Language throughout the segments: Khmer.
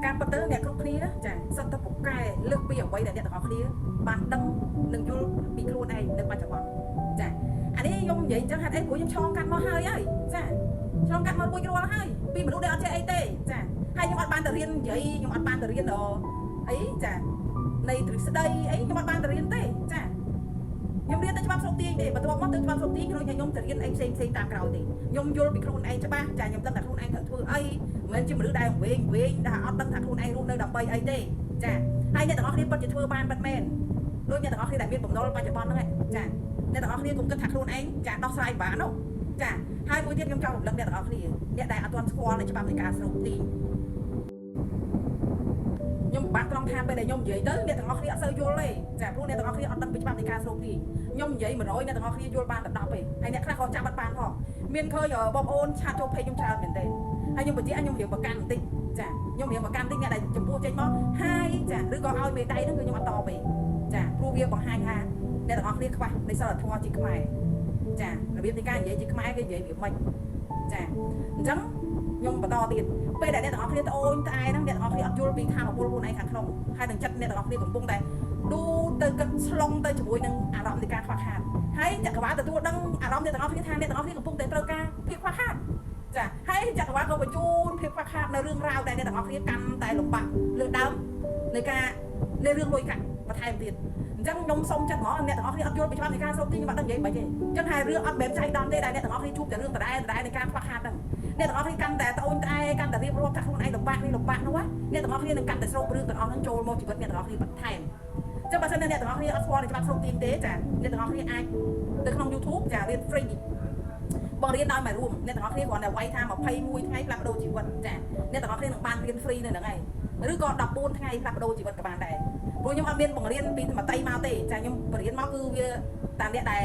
ការពិតទៅអ្នកគ្រប់គ្នាចាសិតតែពូកែលើសពីអ្វីដែលអ្នកទាំងអស់គ្នាបានដឹងនិងយល់ពីខ្លួនឯងនៅបច្ចុប្បន្នចាអានេះខ្ញុំនិយាយអញ្ចឹងហេតុអីព្រោះខ្ញុំឆ្លងកាត់មកហើយហើយចាឆ្លងកាត់មករួចរាល់ហើយពីមនុស្សដែលអត់ចេះអីទេចាហើយខ្ញុំអត់បានទៅរៀននិយាយខ្ញុំអត់បានទៅរៀនដល់អីចានៃទ្រឹស្ដីអីខ្ញុំអត់បានទៅរៀនទេចាខ្ញុំរៀនតែច្បាប់ស្រុកទាញទេបន្ទាប់មកទៅច្បាប់ស្រុកទាញរួចហើយខ្ញុំទៅរៀនអីផ្សេងផ្សេងតាមក្រោយទេខ្ញុំយល់ពីខ្លួនឯងច្បាស់ចាខ្ញុំដឹងថាខ្លួនឯងត្រូវធ្វើអីមិនមែនជាមនុស្សដែលវែងវែងដែលអត់ដឹងថាខ្លួនឯងរស់នៅដើម្បីអីទេចាហើយអ្នកទាំងអស់គ្នាពិតជាធ្វើបានពិតមែនដូចអ្នកទាំងអស់គ្នាដែលមានបំណុលបច្ចុប្បន្នហ្នឹងចាអ្នកទាំងអស់គ្នាកុំគិតថាខ្លួនឯងចាដោះស្រាយបាននោះចាហើយមួយទៀតខ្ញុំចង់រំលឹកអ្នកទាំងអស់គ្នាអ្នកដែលអត់ទាន់ស្គាល់នៃច្បាប់នៃការស្រូបទាញខ្ញុំពិបាកត្រង់ថាពេលដែលខ្ញុំនិយាយទៅអ្នកទាំងអស់គ្នាអត់សូវយល់ទេចាព្រោះអ្នកទាំងអស់គ្នាអត់ដឹងពីច្បាប់នៃការស្រូបទាញខ្ញុំនិយាយ100អ្នកទាំងអស់គ្នាយល់បានតែ10ទេហើយអ្នកខ្លះក៏ចាប់អត់បានផងមានឃើញបងប្អូន chat ចូល page ខ្ញុំច្រើនមែនទែនហើយខ្ញុំបញ្ជាក់ខ្ញុំរៀងប្រកាន់បន្តិចចាខ្ញុំរៀងប្រកាន់បន្តិចអ្នកដែលចំពោះចេញមកហាយចាឬក៏ឲ្យមេដៃហ្នឹងគឺខ្ញុំអត់តបទេចាព្រោះវាបង្ហាញថាអ្នកទាំងអស់គ្នាខ្វះនៃសិលធម៌ជាខ្មែរចារបៀបនៃការនិយាយជាខ្មែរគេនិយាយវាមិនចាអញ្ចឹងខ្ញុំបន្តទៀតពេលដែលអ្នកទាំងអស់គ្នាត្អូញត្អែហ្នឹងអ្នកទាំងអស់គ្នាអត់យល់ពីធម៌ពលខ្លួនឯងខាងក្នុងហើយនឹងចិត្តអ្នកទាំងអស់គ្នាកំពុងតែឌូទៅគិតឆ្លងទៅជាមួយនឹងអារម្មណ៍នៃការខ្វះខាតហើយចក្រវាលទទួលដឹងអារម្មណ៍អ្នកទាំងអស់គ្នាថាអ្នកទាំងអស់គ្នាកំពុងតែត្រូវការភាពខ្វះខាតចាហើយចក្រវាលក៏បញ្ជូនភាពខ្វះខាតនៅរឿងរ៉ាវដែលអ្នកទាំងអស់គ្នាកាន់តែលំបាកលើដើមនៃការនៃរឿងលុយកាក់បន្ថែមទៀតអញ្ចឹងខ្ញុំសុំចិត្តហ្មងអ្នកទាំងអស់គ្នាអត់យល់ពីច្បាប់នៃការស្រូបទាញខ្ញុំអត់ដឹងនិយាយមិនទេអញ្ចឹងហើយរឿងអត់បែបចៃដន្យទេដែលអ្នកទាំងអស់គ្នាជួបតែរឿងដដែលដដែលនៃការខ្វះខាតហ្នឹងអ្នកទាំងអស់គ្នាកាន់តែត្អូញត្អែកាន់តែរៀបរាប់ថាខ្លួនឯងលំបាកនេះលំបាកនោះអ្នកទាំងអស់គ្នានឹងកាន់តែស្រូបរឿងទាំងអស់ហ្នឹងចូលមកជីវិតអ្នកទាំងអស់គ្នាបន្ថែមចឹងបើសិនអ្នកទាំងអស់គ្នាអត់ស្គាល់នៃច្បាប់ស្រូបទាញទេចាអ្នកទាំងអស់គ្នាអាចទៅក្នុង YouTube ចារៀន free បងរៀនដោយមួយរួមអ្នកទាំងអស់គ្នាគ្រាន់តែវាយថា21ថ្ងៃផ្លាស់ប្ដូរជីវិតចាអ្នកទាំងអស់គ្នានឹងបានរៀន free នៅហ្នឹងឯងឬក៏14ថ្ងៃផ្លាស់ប្ដូរជីវិតក៏បានដែរព្រោះខ្ញុំអត់មានបង្រៀនពីមតីមកទេចាខ្ញុំបង្រៀនមកគឺវាតាមអ្នកដែល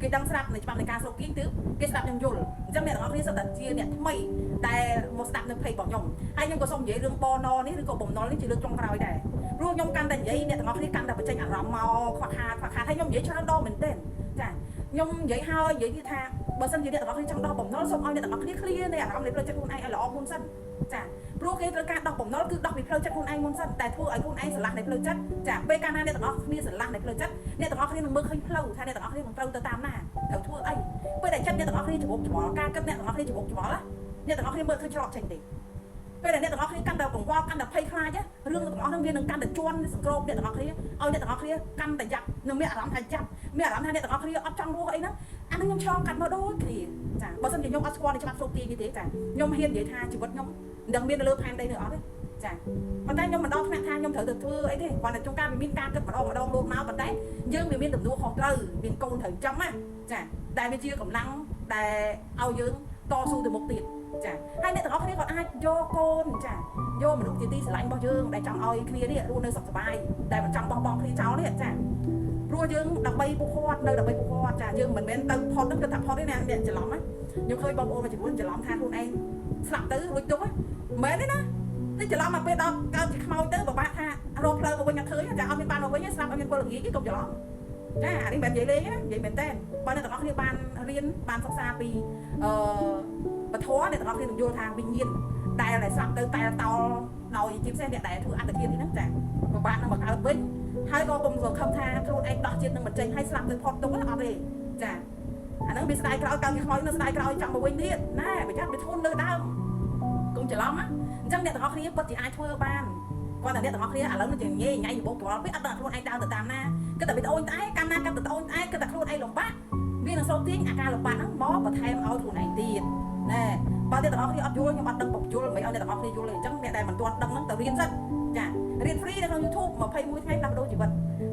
គេដឹងស្រាប់នៃច្បាប់នៃការស្រូបទាញទើបគេស្ដាប់ខ្ញុំយល់អញ្ចឹងអ្នកទាំងអស់គ្នាសុទ្ធតែជាអ្នកថ្មីដែលមកស្ដាប់នៅ page របស់ខ្ញុំហើយខ្ញុំក៏សូមនិយាយរឿងបណនេះឬក៏បំណុលនេះជាលើកចុងក្រោយដែរព្រោះខ្ញុំកាន់តែនិយាយអ្នកទាំងអស់គ្នាកាន់តែបញ្ចេញអារម្មណ៍មកខ្វះខាតខ្វះខាតហើយខ្ញុំនិយាយច្រើនដងមែនទែនចាខ្ញុំនិយាយហើយនិយាយទៀតថាបើសិនជាអ្នកទាំងអស់គ្នាចង់ដោះបំណុលសូមឲ្យអ្នកទាំងអស់គ្នា clear នៃអារម្មណ៍នៃផ្លូវចិត្តខ្លួនឯងឲ្យល្អមុនសិនចាព្រោះគេត្រូវការដោះបំណុលគឺដោះពីផ្លូវចិត្តខ្លួនឯងមុនសិនតែធ្វើឲ្យខ្លួនឯងស្រឡះនៃផ្លូវចិត្តចាពេលកាលណាអ្នកទាំងអស់គ្នាស្រឡះនៃផ្លូវចិត្តអ្នកទាំងអស់គ្នានឹងមើលឃើញផ្លូវថាអ្នកទាំងអស់គ្នានឹងត្រូវទៅតាមណាត្រូវធ្វើអីពេលដែលចិត្តអ្នកទាំងអស់គ្នាច្របូកច្របល់ការគិតអ្នកទាំងអស់គ្នាច្របូកច្របល់ណាអ្នកទាំងអស់គ្នាមើលឃើញច្រកចេញទេពេលដែលអ្នកទាំងអស់គ្នាកាន់តែកង្វល់កាន់តែភ័យខ្លាចរឿងទាំងអស់ហ្នឹងវានឹងកាន់តែជន់សង្គ្របអ្នកទាំងអស់គ្នាឲ្យអ្នកទាំងអស់គ្នាកាន់តែយ៉ាប់នឹងមានអារម្មណ៍ថាយ៉ាប់មានអារម្មណ៍ថាអ្នកទាំងអស់គ្នាអត់ចង់រស់អីហ្នឹងអាហ្នឹងខ្ញុំឆ្លងកាត់មកដូចគ្នាចាបើសិនជាខ្ញុំអត់ស្គាល់នៃច្បាប់ស្រូបទាញនេះទេចាខ្ញុំហ៊ាននិយាយថាជីវិតខ្ញុំមិនដឹងមាននៅលើផែនដីនៅអត់ទេចាប៉ុន្តែខ្ញុំមិនដល់ថ្នាក់ថាខ្ញុំត្រូវទៅធ្វើអីទេគ្រាន់តែជួនកាលវាមានការគិតម្ដងម្ដងលោតមកប៉ុន្តែយើងវាមានទំនួលខុសត្រូវមានកូនត្រូវចាំណាចាតែវាជាកម្លាំងដែលឲ្យយើងតស៊ូទៅមុខទៀតចាហើយអ្នកទាំងអស់គ្នាក៏អាចយកកូនចាយកមនុស្សជាទីស្រឡាញ់របស់យើងដែលចង់ឲ្យគ្នានេះរស់នៅសុខសប្បាយដែលមិនចង់បោះបង់គ្នាចោលនេះចាព្រោះយើងដើម្បីពួកគាត់នៅដើម្បីពួកគាត់ចាយើងមិនមែនទៅផុតហ្នឹងគិតថាផុតទេណាអ្នកច្រឡំណាខ្ញុំឃើញបងប្អូនមួយចំនួនច្រឡំថាខ្លួនឯងស្លាប់ទៅរួចទុកមិនមែនទេណានេះច្រឡំមកពេលដល់កើតជាខ្មោចទៅពិបាកថារកផ្លូវមកវិញអត់ឃើញចាអត់មានបានមកវិញស្លាប់អត់មានពលល្ងាចទេកុំច្រឡំចាអានេះមិនមែននិយាយលេងណានិយាយមែនតើបើអ្នកទាំងអស់គ្នាបានរៀនបានសិក្សាពីអឺពធអ្នកទាំងអស់គ្នានឹងយល់ថាវិញ្ញាណដែលដែលស្លាប់ទៅតែតោលដោយជាពិសេសអ្នកដែលធ្វើអត្តឃាតនេះហ្នឹងចាពិបាកនឹងមកកើតវិញហើយក៏កុំសង្ឃឹមថាខ្លួនឯងដោះជាតិនឹងមិនចេញហើយស្លាប់ទៅផុតទុកអត់ទេចាអាហ្នឹងវាស្ដាយក្រោយកើតជាខ្មោចនៅស្ដាយក្រោយចង់មកវិញទៀតណែប្រយ័ត្នវាធន់លើដើមកុំច្រឡំណាអញ្ចឹងអ្នកទាំងអស់គ្នាពិតជាអាចធ្វើបានគាត់តែអ្នកទាំងអស់គ្នាឥឡូវនឹងជាញ៉ៃញ៉ៃរបូកច្បល់ពេកអត់ដឹងខ្លួនឯងដើរទៅតាមណាគិតតែវាត្អូញត្អែកាន់ណាកាន់តែត្អូញត្អែគិតតែខ្លួនឯងលំបាកវានឹងសូមទាញអាការលំបាកហ្នឹងមកបន្ថែមឲ្យខ្លួនឯងទៀតណែបើអ្នកទាំងអស់គ្នាអត់យល់ខ្ញុំអត់ដឹងពយល់មិនឲ្យអ្នកទាំងអស់គ្នាយល់ទេអញ្ចឹងអ្នកដែលមិនទាន់ដឹងហ្នឹងទៅរៀនសិនចារៀន free នៅក្នុង YouTube 21ថ្ងៃផ្លាស់ប្ដូរជីវិត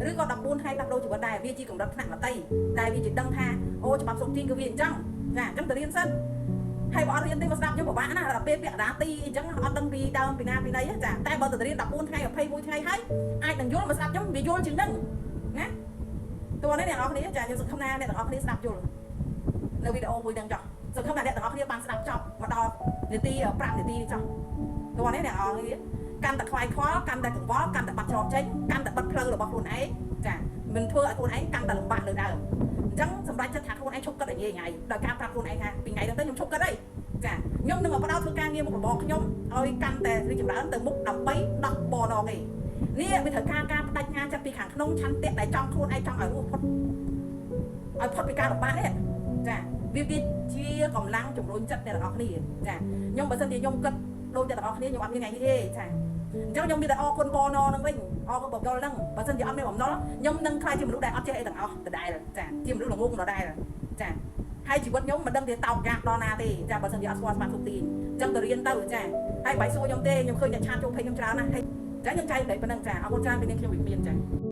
ឬក៏14ថ្ងៃផ្លាស់ប្ដូរជីវិតដែរវាជាកម្រិតថ្នាក់មតីតែវាជាដឹងថាអូច្បាប់សុខទាញគឺវាអញ្ចឹងចាអញ្ចឹងទៅរៀនសិនហើយបើអត់រៀនទេមកស្ដាប់ខ្ញុំពិបាកណាស់ដល់ពេលពាក់កណ្ដាលទីអញ្ចឹងអត់ដឹងពីដើមពីណាពីណីចាតែបើទៅរៀន14ថ្ងៃ21ថ្ងៃហើយអាចនឹងយល់មកស្ដាប់ខ្ញុំវាយល់ជាងហ្នឹងណាតោះនេះអ្នកនរគ្នាចាខ្ញុំសង្ឃឹមថាអ្នកទាំងអស់គ្នាស្ដាប់យល់នៅវីដេអូមួយហ្នឹងចុះសង្ឃឹមថាអ្នកទាំងអស់គ្នាបានស្ដាប់ចប់មកដល់នាទី5នាទីនេះចុះតោះនេះអ្នកនរគ្នាកាន់តែខ្វាយខ្វល់កាន់តែកង្វល់កាន់តែបាត់ច្រកចេញកាន់តែបិទផ្លូវរបស់ខ្លួនឯងចាមិនធ្វើឲ្យខ្លួនឯងកាន់តែលំបាកលើដើមអញ្ចឹងសម្រាប់ចិត្តថាខ្លួនឯងឈប់គិតឲ្យញ៉ៃញ៉ៃដោយការប្រាប់ខ្លួនឯងថាពីថ្ងៃទៅខ្ញុំឈប់គិតហើយ ចាខ្ញុំនឹងមកផ្ដោតធ្វើការងារមុខរបរខ្ញុំឲ្យកាន់តែរីកចម្រើនទៅមុខដើម្បីដោះបណគេនេះវាត្រូវការការបដិញ្ញាចិត្តពីខាងក្នុងឆន្ទៈដែលចង់ខ្លួនឯងចង់ឲ្យរស់ផុតឲ្យផុតពីការលំបាកនេះចាវាជាកម្លាំងជំរុញចិត្តអ្នកទាំងអស់គ្នាចាខ្ញុំបើសិនជាខ្ញុំគិតដូចអ្នកទាំងអស់គ្នាខ្ញុំអត់មានថ្ងៃនេះទេចាអញ្ចឹងខ្ញុំមានតែអរគុណបណនឹងវិញអរគុណបំណុលហ្នឹងបើសិនជាអត់មានបំណុលខ្ញុំនឹងខ្លាចជាមនុស្សដែលអត់ចេះអីទាំងអស់ដដែលចាជាមនុស្សល្ងងដដែលចាហើយជីវិតខ្ញុំមិនដឹងថាតោកយ៉ាក់ដល់ណាទេចាបើសិនជាអត់ស្គាល់ស្មាតទូទាញអញ្ចឹងទៅរៀនទៅចាហើយបាយសួរខ្ញុំទេខ្ញុំឃើញអ្នក chat ចូល page ខ្ញុំច្រើនណាស់ហើយចាខ្ញុំចែកតែប៉ុណ្្នឹងចាអរគុណច្រើនពីនាងខ្ញុំវិមានចា។